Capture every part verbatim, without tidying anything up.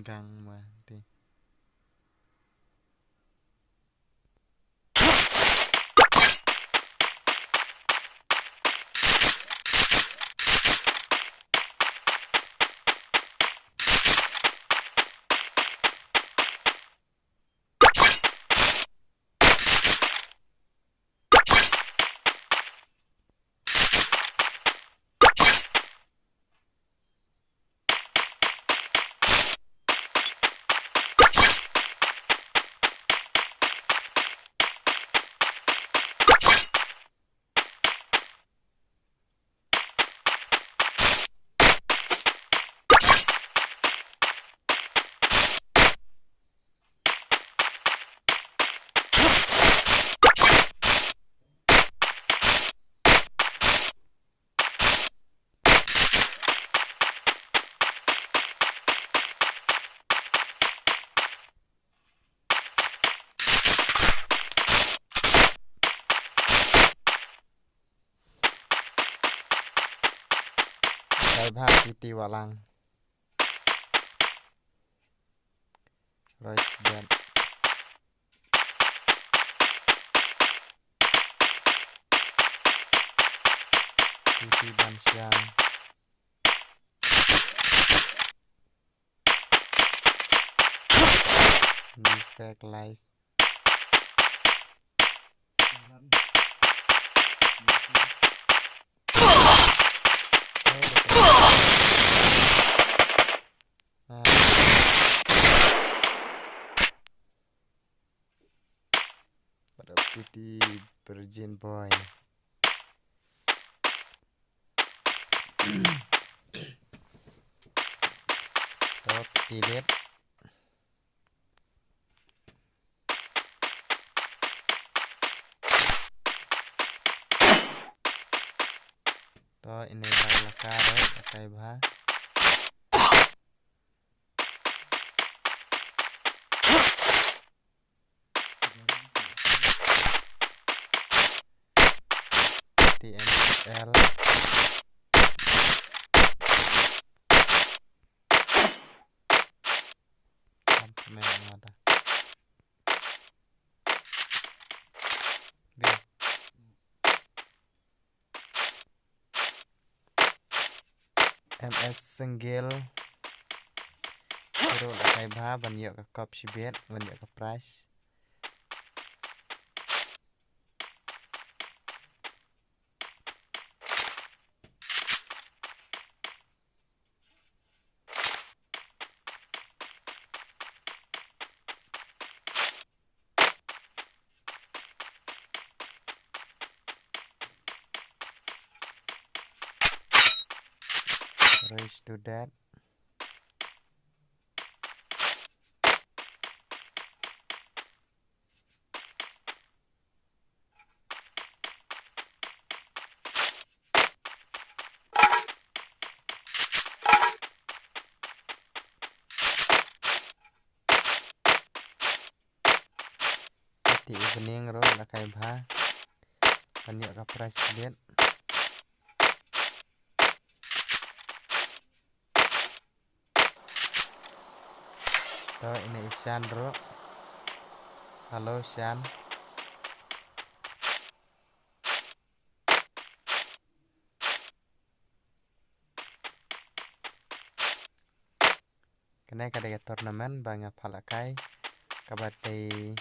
Gang ma ti. Kai bha P T Walang. Right then. P T Bansiang. Defect life. Ah. Pada P T Virgin Boy. Top tilit. To, ine bak laka ruh, lakai bha. T M L. Am, me ngada. Bi. M S Single. Ruh lakai bha ban ïoh ka cup shibit, ban ïoh ka prize. Race to Death. Te evening ruh lakai bha. Ban ïoh ka prize bit. To, ine i Shan ruh. Hello, Shan. Kane ka dei ka tournament ba nga phah lakai kaba dei,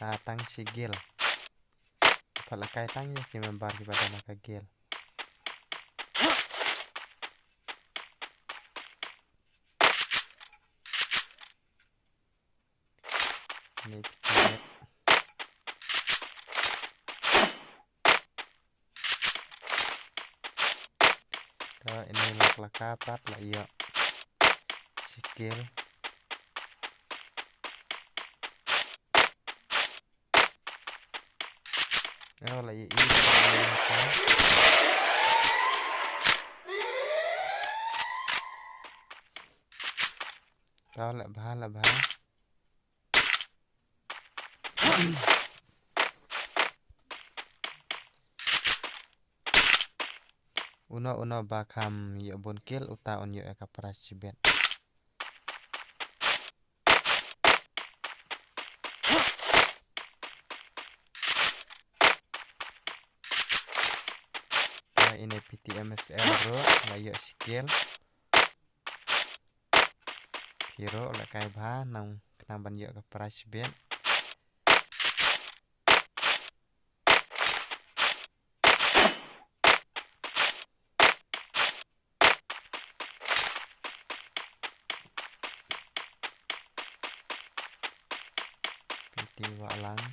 ah, tang shi guild. Phah lakai tang ïa ki member kiba don ha ka guild. Ni phi. To, ine lak laka pat la ïoh skill. Ïoh la ïoh. To, la bha, la bha. Uno uno ba kham ïoh bun kill uta un ïoh ïa ka prize shibit. Ka ine P T M S L ruh la ïoh shi kill. Phi ruh lehkai bha nang khnang ban ïoh ka prize bit. P T Wahlang.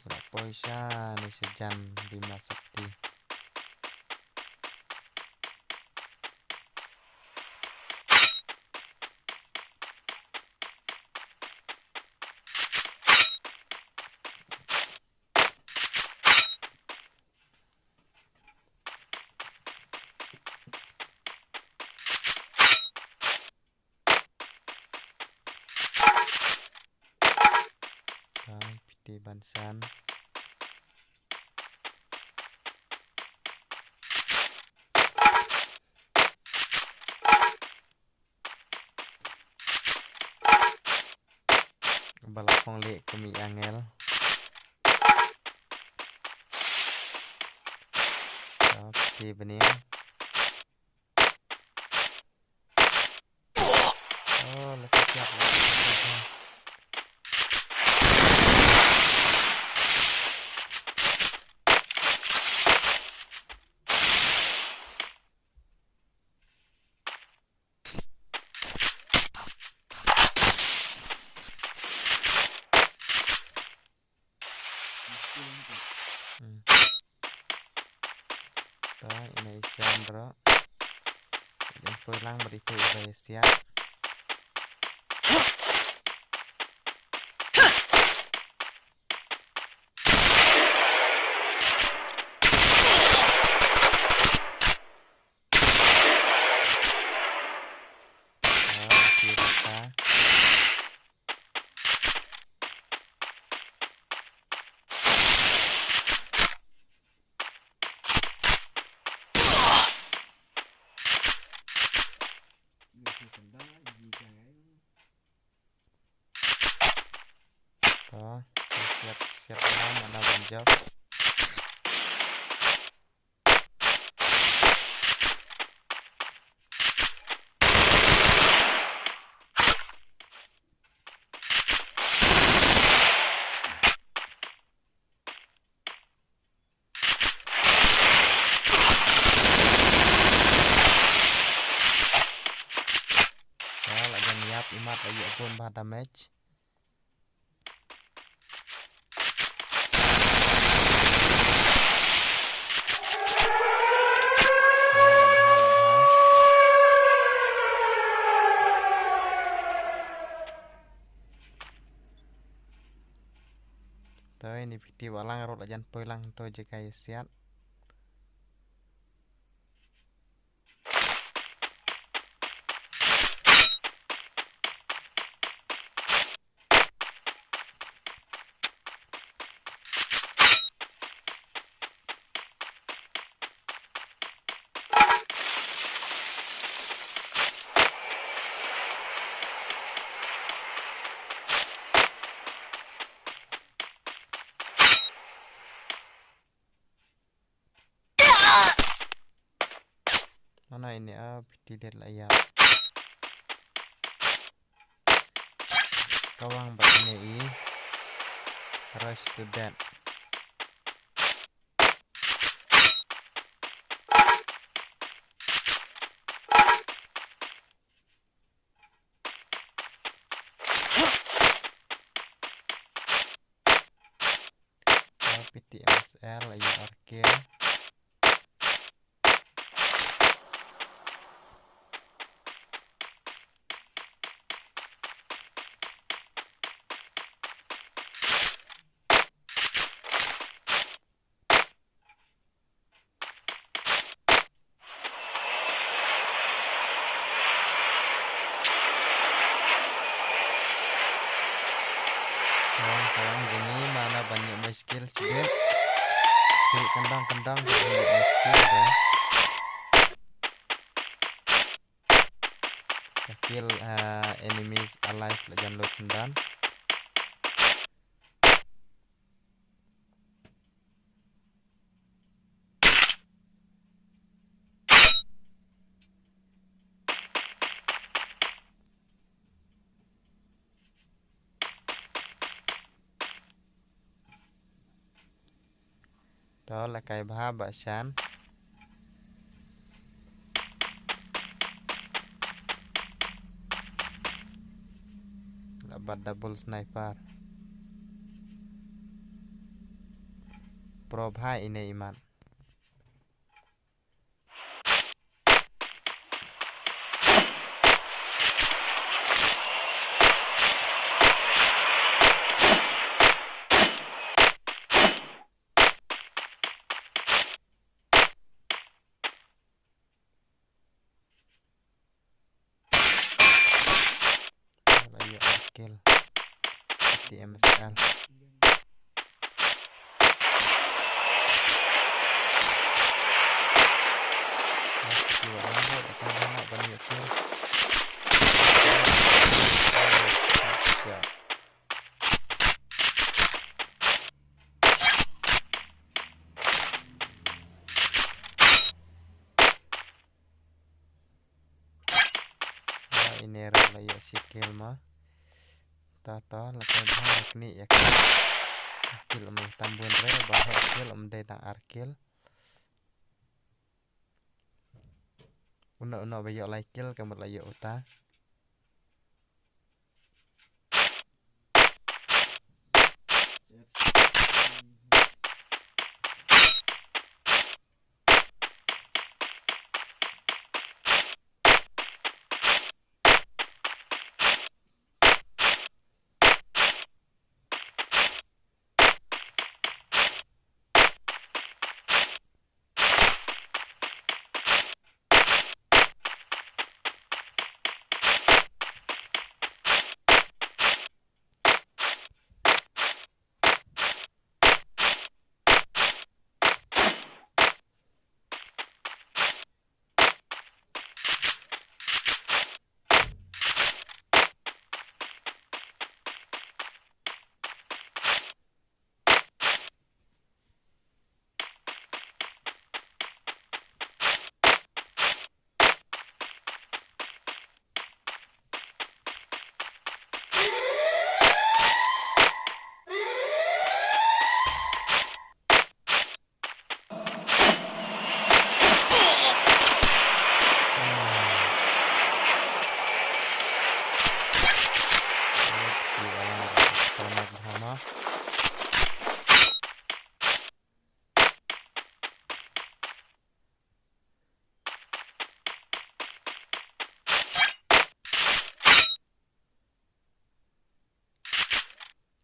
Ïa la poi sha ne sha jan Bima Sakti. Ka P T Bansan. Ba la phong leh kum i angel. Ka P T Bniang. Oh, la siap, la siap. Hmm. Ta ine i Chandra. Jan poi lang bad itu i ba ïa siat. Ah, ki rata. To, siap, siap, mana ban jop. Ka la jan ïap, imat la ïoh bun bha damage. To ini P T Wahlang ruh la jan poi lang to jaka ïa siat. Mana ini, ah, P T ded la ïap. Kawang ba ini i. Rush to death. P T M S L, U R K. Kawang, kawang, jingim, mana ban ïoh mushkil shibit. Ki kyndong, kyndong, ban ïoh mushkil, eh. Ka kill, eh, enemies alive la jan lut sendon. To la kai bha Bah Shan. La bat double sniper. Pro bha ine imat. La ïoh kill. T M S L. Ine ruh la ïoh shi kill mo. To to la kai bha kni ïa ka. Kill um tam bun re ba heh kill um dei tang ar kill. Uno uno ba ïoh lai kill ka mut la ïoh uta.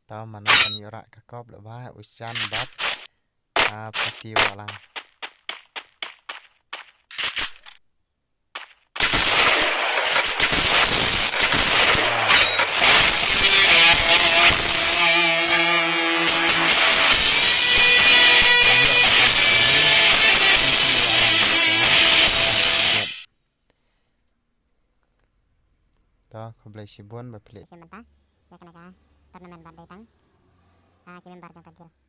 Tau mana kan ïoh rah ka kop leh ba u Shan bad a pati walang. To khublei shibun ba phi leh. Sim mynta ïa kane ka tournament bad dei tang, ah, ki member jong ka guild.